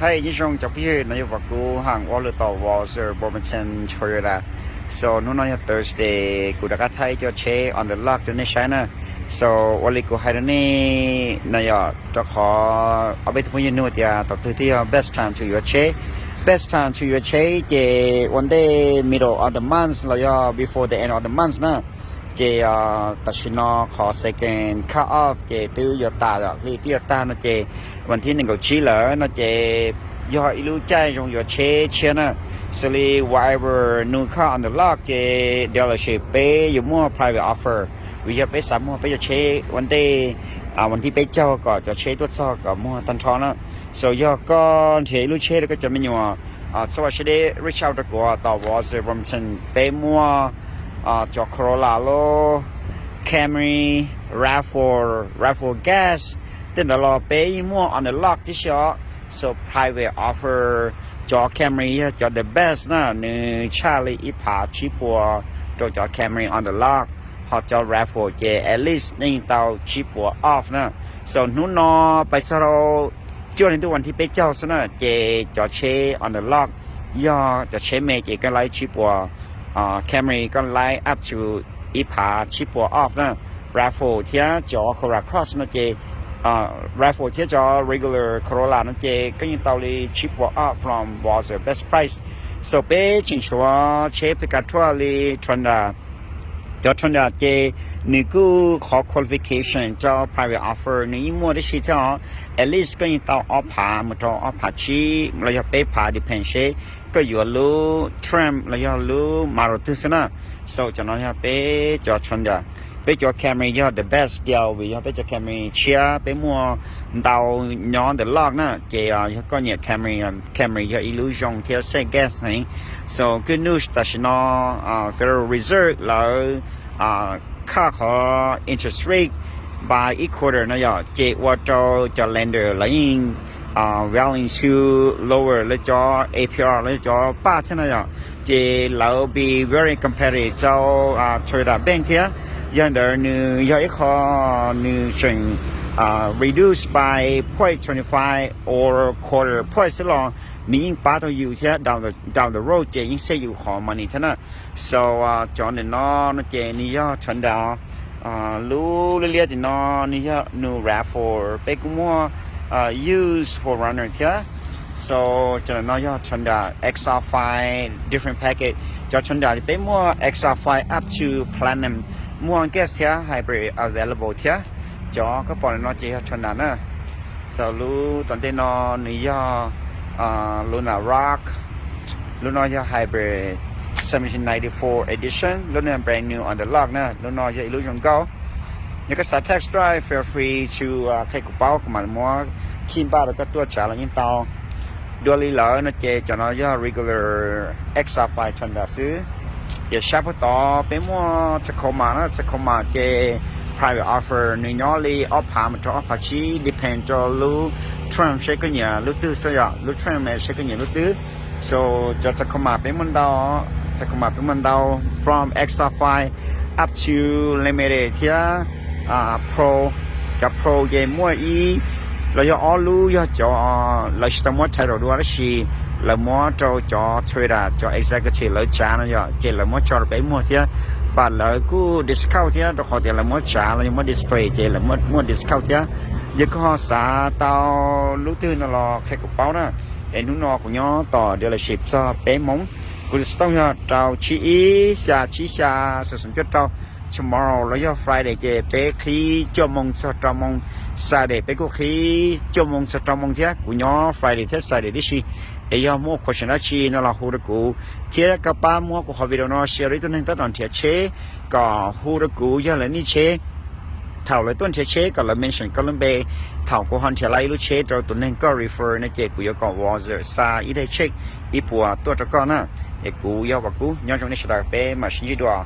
Hais nyob zoo cov phooj ywg, no yog Vam Kub Ham ua hauj lwm tom Walser Bremerton Toyota. So hnub no yog Thursday, kuv rov qab thaij ib co tsheb on the lot rau nej saib na. So ua li kuv hais rau nej na yom, rau qhov ob peb tug phooj ywg nug tias thaum twg thiaj yog best time to yuav tsheb. Best time to yuav tsheb ces ua ntej middle of the month los yog before the end of the month na. Ces tam sim no qhov second cut off ces twb yuav tas, hli twb yuav tag no ces vas thib nees nkaum tsib lawm no ces yog ib lub caij zoo yuav tsheb tshiab na. Xws li whatever new car on the lot ces dealership peb yuav muaj private offer, vim yog peb xav muag peb cov tsheb ua ntej vas thib peb caug kom cov tsheb tuaj txog kom muag tag nrho na. So yog koj nrhiav ib lub tsheb rau koj cov me nyuam, txhob ua siab deb, reach out rau kuv tom Walser Bremerton, peb muaj cov Corolla los, Camry, RAV four, RAV four gas, tej ntawd los peb yeej muaj on the lot tib si os. So private offer, cov Camry yog cov the best na, nws tshaj li ib phav tsib puas rau cov Camry on the lot, ho cov RAV four ces at least nej yeej tau tsib puas off na. So hnub no pais txog rau cuaj hli ntuj vas thib peb caug xwb na ces cov tsheb on the lot, yog cov tsheb me ces koj laib tsib puas, Camry koj laib up to ib phav tsib puas off na. RAV four thiab cov Corolla Cross no ces, RAV four thiab cov regular Corolla no ces koj yeej tau li tsib puas off from Walser best price. So peb tseem tshuav tsheb pheej kav thuaj li Tundra. Cov Tundra ces nws kuj qhov qualification rau private offer nws yeej muaj tib si thiab os. At least koj yeej tau ob phav mus rau ob phav tsib los yog peb phav depend seb koj yuav lub trim los yog lub model twg xwb na. So cov no yog peb cov Tundra. Peb cov Camry yog the best deal vim yog peb cov Camry tshiab peb muaj ntau nyob the lot na. Ces yog koj nyiam Camry, Camry yog ib lub zoo thiab save gas heev. So good news, tam sim no Federal Reserve lawv cut qhov interest rate by each quarter no yom, ces ua rau cov lender lawv yeej willing to lower lawv cov A P R, lawv cov paj thiab no yom. Ces lawv be very competitive rau Toyota Bank thiab. Yog ntawd nws yog ib qho nws tseem reduce by point twenty five or quarter point xwb los nws yeej pab tau yus thiab, down the road ces yeej save yus qhov money thiab na. So cov ntawm no no ces nws yog Tundra. Lub liab liab tim no nws yog new RAV four, peb kuj muaj used four runner thiab. So cov ntawm no yog Tundra X R five different package. Cov Tundra peb muaj X R five up to platinum, muaj gas thiab hybrid available thiab. Cov koj pom ntawm no ces yog Tundra na. So lub tom ntej no nws yog Luna Rock. Lub no yog hybrid seventeen ninety-four edition, lub no brand new on the lot na, lub no yog ib lub zoo nkauj. Yog koj xav test drive, feel free to qhia kuv paub, kuv mam muab khij npaj rau koj tuaj tsav los yeej tau. Dua li lawm no ces cov no yog regular X R five Tundra xwb. Ces sab puag tod peb muaj Tacoma na, Tacoma ces private offer nws nyob li ob phav mus rau ob phav tsib, depend rau lub trim seb koj nyiam lub twg xwb yom, lub trim seb koj nyiam lub twg. So cov Tacoma peb muaj ntau, Tacoma peb muaj ntau, from X R five up to limited thiab pro. Cov pro ces muaj ib los yog ob lub yog cov lawv tsis tau muab title dua tab sis lawv muab rau cov Toyota cov executive lawv tsav no yom, ces lawv muab tso rau peb muag thiab. But lawv kuj discount thiab rau qhov tias lawv muab tsav los yog muab display ces lawv muaj discount thiab. Yog koj xav tau lub twg no los qhia kuv paub na. Es hnub no kuv nyob tom dealership txog peb moos, kuv tus xov tooj yog rau tsib ib xya tsib xya xoom cuaj rau. Tomorrow los yog Friday ces peb qhib cuaj moos txog rau moos, Saturday peb kuj qhib cuaj moos txog rau moos thiab. Kuv nyob Friday thiab Saturday tib si. Es yog muaj question dab tsi no los hu rau kuv thiab koj pab muab kuv qhov video no share rau ib tug neeg tab tom nrhiav tsheb kom hu rau kuv yog lawv nej tsheb. Thaum lawv tuaj nrhiav tsheb kom lawv mention koj lub npe. Thaum kuv ho nrhiav lawm ib lub tsheb rau tus neeg koj refer no ces kuv yuav kom Walser xa ib daim check ib puas tuaj rau koj na. Es kuv yog Vam Kub, nyob zoo nej sawv daws, peb mam sib ntsib dua.